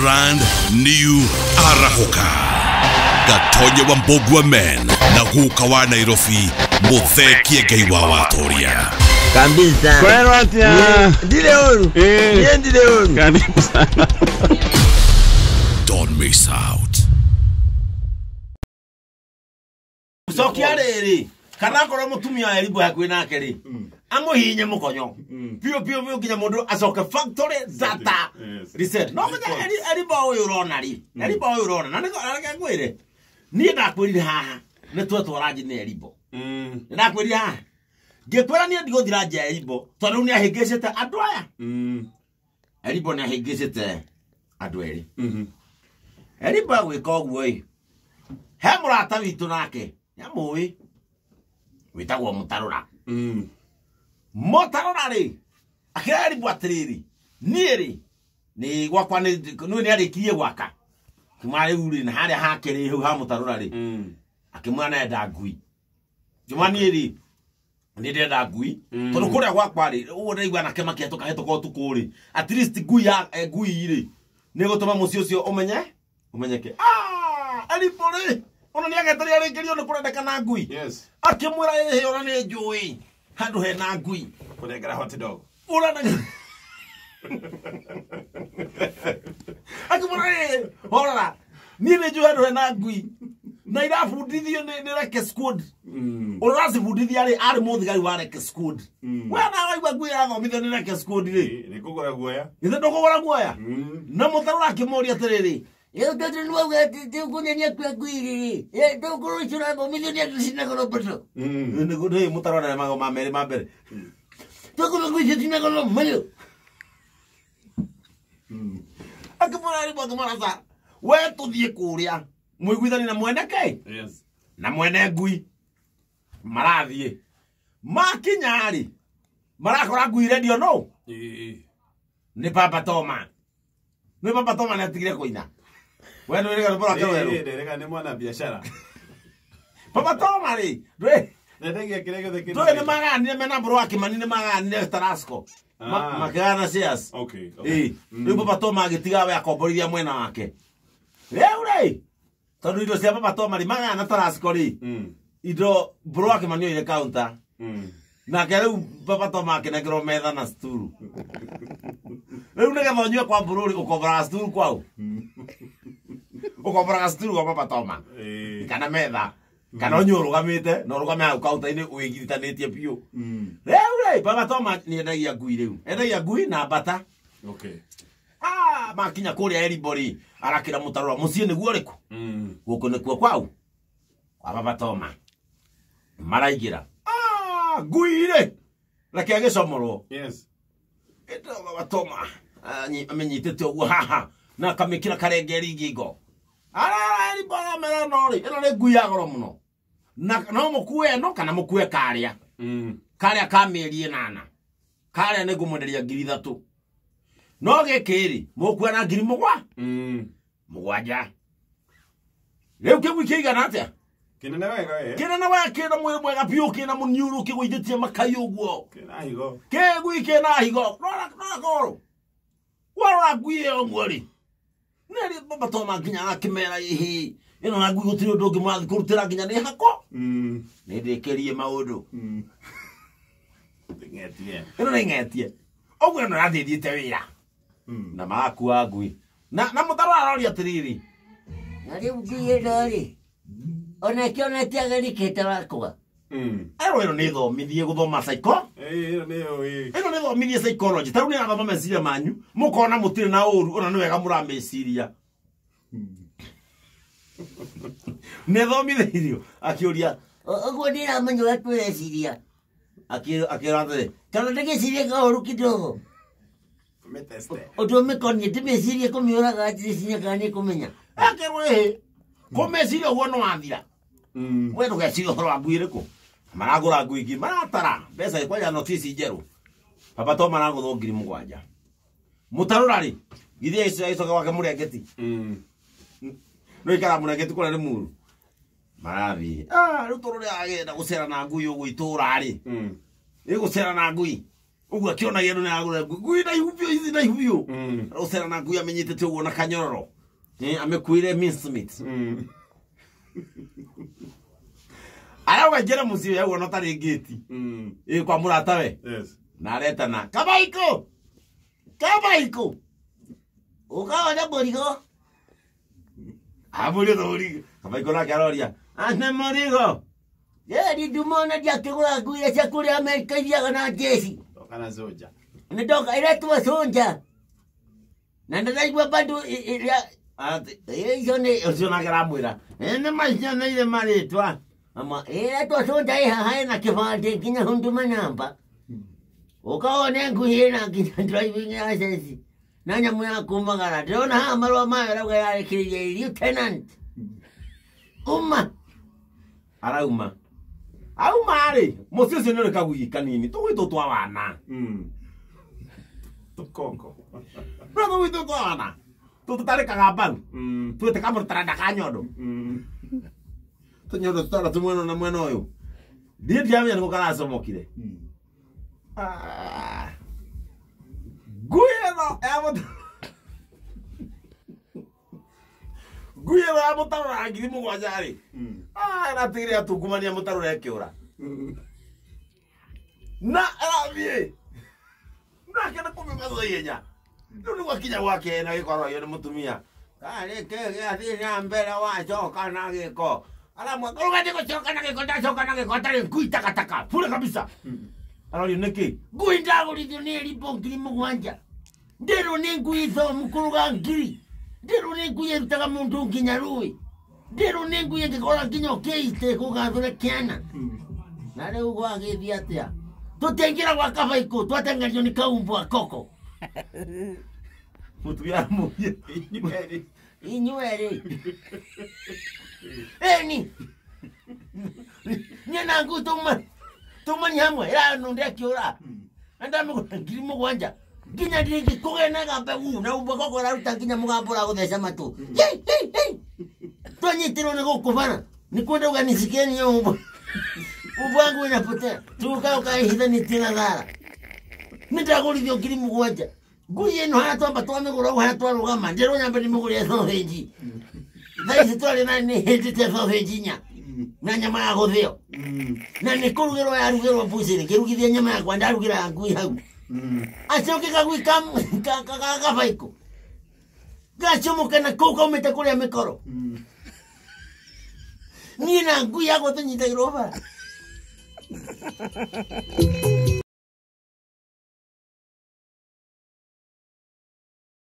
Brand new Arahoka. Gatonye wa Mbogwa Men na guka wa Nairobi Muthee Ngai wa Watoria. Kabisa. Kwero atia. Ndile oru. Eh. Ndile oru. Karibu sana. Don't miss out. Cokia rĩrĩ kana akorwo mũtumia wa Elibu hakuhĩ nake rĩ amũhihinye mũkonyo biũ biũ biũ nginya mũndũ acoke factory data reset. No menya Elibu ũyũ ũrona rĩ, Elibu ũyũ ũrona na nĩreke ngwĩre, niĩ ndakwĩrire haha nĩ twetwara nji nĩ Elibu. Nĩ ndakwĩrire haha ngĩkwĩra niĩ ndigũthira nja ya Elibu tondũ rĩu nĩ ahĩngĩcĩte andũ aya. Elibu nĩ ahĩngĩcĩte andũ erĩ. Elibu agwĩka ũguo ĩ, he mũrata witũ nake nĩamũĩ wĩtagwo Mũtarũra. Mũtarũra rĩ akĩra Elibu atĩrĩrĩ, niĩ rĩ nĩ gwakwa nĩ nĩarĩkirie gwaka kuma rĩu rĩ na harĩa hake rĩ hau ha Mũtarũra rĩ akĩmwĩra nĩarenda ngui. Ngĩmwĩra niĩ rĩ nĩ ndĩrenda ngui tondũ kũrĩa gwakwa rĩ ũguo ndĩraigua anake makĩhetũka hetũka ũtukũ rĩ at least ngui ya ngui rĩ nĩ ĩgũtũma mũciĩ ũcio ũmenye ũmenyeke. Ah, Elibu rĩ ona nĩ agetereire arĩkĩrio nĩ kũrendekana ngui. Yes. Akĩmwĩra ĩhĩ ona nĩ njũĩ handũ hena ngui. Kũnengera hot dog. Ũrana akĩmwĩra ĩhĩ horora niĩ nĩ njũĩ handũ hena ngui na irabundithio nĩ Reke Squad. Ũrĩa ũracibundithia rĩ arĩ mũthigari wa Reke Squad. We na waigua ngui ĩrathomithio nĩ Reke Squad rĩ Nĩ kũgũra guoya. githĩ ndũkũgũra guoya? Na Mũtarũra akĩmũria atĩrĩrĩ, Rĩu tondũ nĩwauga atĩ ndũkũnenia kwa ngui rĩ, ndũkũrwo icio ũrathomithio nĩ andũ cina goro mboco. Nĩ Mũtarũra nĩ magoma merĩ ma mbere. Tũkũrwo ngui icio cina goro mayũ. Akĩmwĩra Elibu akĩmwĩra ca we tũthiĩ kũrĩa mũiguithanie na mwene kĩ Yes. na mwene ngui. Marathiĩ makinya rĩ marakora ngui rendio no nĩ Papa Toma. Nĩ Papa Toma nĩ atigire kũina. We nĩ wĩrĩga rwĩmbo rwake rwerũ. Nderega nĩ mwana biashara. Papa Toma rĩ ndũĩ Nendagia kĩrĩa gĩothe kĩna. ndũĩ nĩ maganire mena mbũrũ wa Kĩmani nĩ maganire Tarasco. Makĩgana shares. Okay. Ĩĩ rĩu Papa Toma agĩtiga we akomborithia mwena wake. Rĩu rĩ tondũ indo cia Papa Toma rĩ magana Tarasco rĩ indo mbũrũ wa Kĩmani oire counter. Nake rĩu Papa Toma akĩnengerwo metha na sturu. Rĩu nĩgetha ũnyue kwa mbũrũ rĩ ũkomboraga sturu kwau. Ũkomboraga sturu kwa Papa Toma. Kana metha kana ũnyue ũrũgamĩte na ũrũgame hau counter-inĩ wĩgiritanĩtie biũ. Rĩu rĩ Papa Toma nĩ endagia ngui rĩu. Endagia ngui na mbata. Okay. Ah, makinya kũrĩa Elibu rĩ arakĩra Mũtarũra mũciĩ nĩguo ũrĩkũ? Gũkũ nĩkuo kwau kwa Papa Toma. Maraingĩra. Ah, ngui rĩ reke agĩcomorwo. Yes. Ĩto Papa Toma amenyitĩte ũguo haha na akamĩkĩra karengeri ngingo. Arara Elibu aramera no rĩ ĩno nĩ ngui ya goro mũno. Na no mũkue ĩno kana mũkue karĩa. Karĩa ka mĩeri ĩnana. Karĩa nĩ ngũmwenderia 3,000. No gĩkĩ rĩ mũkua na 7,000. 7. Rĩu kĩgui kĩigana atĩa? Kĩnene wega we. Kĩnene wega kĩna mwĩrĩ mwega biũ kĩna mũniũrũ kĩgũithĩtie makai ũguo. Kĩna higo. Kĩgui kĩna higo. Rora rora koro. Warora ngui ĩyo ũguo rĩ. Nĩ Papa Toma nginya akĩmera ĩhĩ ĩno na ngui gũtirĩ ũndũ ũngĩ mũrathiĩ kũrutĩra nginya nĩ hako. Nĩ ndĩkĩrie maũndũ. Ng'etie. Ĩno nĩ ng'etie. Ũguo ĩno ĩrathiĩ ĩthiĩte wĩra. Na marakua ngui. Na Mũtarũra aroria atĩrĩrĩ. Na rĩu ngui ĩno rĩ onakĩo ona tiagarĩkĩte wakwa. Erwo ĩno nĩ ĩthomithie gũthoma psycho. Ĩno nĩyo ĩ. Ĩno nĩ ĩthomithie psychology. Ta rĩu nĩ ĩrathoma meciria manyu mũkona mũtirĩ na ũru ona nĩ wega mũramĩciria. Nĩ ĩthomithĩirio akĩũria Ũguo ndĩramenya ũrĩa twĩreciria. Akĩra atĩrĩ Tondũ ndĩgĩcirie kaũru kidogo. Mĩteste. Ũndũ ũmĩkonie ndĩmĩcirie kũmĩũraga ndĩcirie kana nĩ kũmenya. Akĩrwo ĩhĩ kũmĩciria ũguo nĩ wathira. We ndũgeciria ũhoro wa ngui ĩrĩkũ. Maragũra ngui ingĩ maratara mbeca kwanja notici njerũ. Papa Toma aragũthwo 7,000. Mũtarũra rĩ githĩ agĩcoka gwake Mũrengeti. No ikara Mũrengeti kũrĩa nĩ muru. Marathiĩ. Ah, rĩu tondũ rĩrĩa agenda gũcera na ngui ũguo itũũra rĩ. Ĩgũcera na ngui. Uguo akĩonagia andũ nĩaragũra ngui na ihu biũ ici na ihu biũ. Arocera na ngui amenyitĩte ũguo na kanyororo. Amekuire mincemeat. Arauga ingĩra mũciĩ ũyũ auona ũtarĩ ngĩti. Ĩ kwa mũratawe. Yes. Na aretana Kabaiko. Kabaiko. Ũkaona mũrigo. Amũrio na mũrigo. Kabaiko nake aroria. Ane mũrigo. Eri ndumona ndiakĩgũra ngui iria cia kũrĩa Amerika ithiaga na njeci. Toka na soja. Nĩ ndoka iretwo sonja. Na ndĩraigua bado ĩrĩa Ati icio nĩ ũcio nake aramwĩra. Nĩ macianeire marĩtwa. Ama ĩretwo sonja ĩ haha ĩna kĩbandĩ nginya Huduma namba. Ũkaone ngui ĩna nginya driving license na nyamũ ya kumagara. Ndĩrona haha marũa mayo arauga yarĩkĩrĩirie lieutenant. Uma. Arauma. Auma rĩ, mũciĩ ũcio nĩ ũrĩ kagui kanini, tũgwĩtwo twa wana. Tũkongo. No tũgwĩtwo twa wana. Tũtũtarĩkaga mbaru. Twĩte kamũtaranda ka nyondo. Tũnyondo tũtara tu mwena na mwena ũyũ. Ndiĩ ndiamenya nĩkũ karacomokire. Ngui ĩno ya ngui ĩno ya mũtarũra 7,000 rĩ. Ĩratigire atungumania mũtarũra ĩkĩũra. Na ĩrathiĩ. Nake nĩ kũmĩmatha ihenya. Rĩu nĩ gwakinya gwake na gĩkorwo nĩ mũtumia. Karĩ kĩ gĩathiĩ na mbere wacoka na gĩko. Aramwa, "Kũrũga ndigũcoka na gĩko, ndacoka na gĩko hatarĩ ngui takataka." Bure kabisa. Arorio nĩkĩ? Ngui ndagũrithio nĩ ĩrimbo 7,000. Ndĩrwo nĩ ngui thomu kũruga ngiri. Ndĩrwo nĩ ngui ĩrutaga mũndũ nginya rũĩ. Ndĩrwo nĩ ngui ĩngĩkora nginya ũkĩite gũgathũre kĩana. Na rĩu gwagĩthiĩ atĩa? Tũtiaingĩra gwa Kabaikũ, twateng'erio nĩ kaumbwa koko. Mũtumia aramũria. Inyuerĩ. Ĩni. Niĩ na ngui tumani hamwe ĩranunda ĩkĩũra. Na ndamĩgũra 7,000. Nginya ndingĩkũgĩa na ĩgambe uu na umbwa koko ĩraruta nginya mũgambo ũragũtheca matũ. Hei, hei, hei. Twanyitirwo nĩ gũkũ bara. Nĩ kwenda uga nisikieni hiyo umbwa. Umbwa wangu inapotea. Tuka ukaihithanĩtie na thara. Nĩ ndagũrithio 7,000. Ngui ĩno harĩa twamba twamĩgũra ũguo harĩa twarũgama ndĩrwo nyambe ndĩmĩgũrĩre sausage. Thaa ici twarĩ na nĩ hĩndĩte sausage inya na nyama ya gũthĩo. Na nĩ kũrugĩrwo yarugĩrwo mbucĩrĩ ngĩrugithia nyama yakwa ndarugĩra ngui hau. Acoke kagui Kabaikũ. Gacomoka na kũu kaumĩte kũrĩa mĩkoro. Niĩ na ngui yakwa tũnyitagĩrwo bara.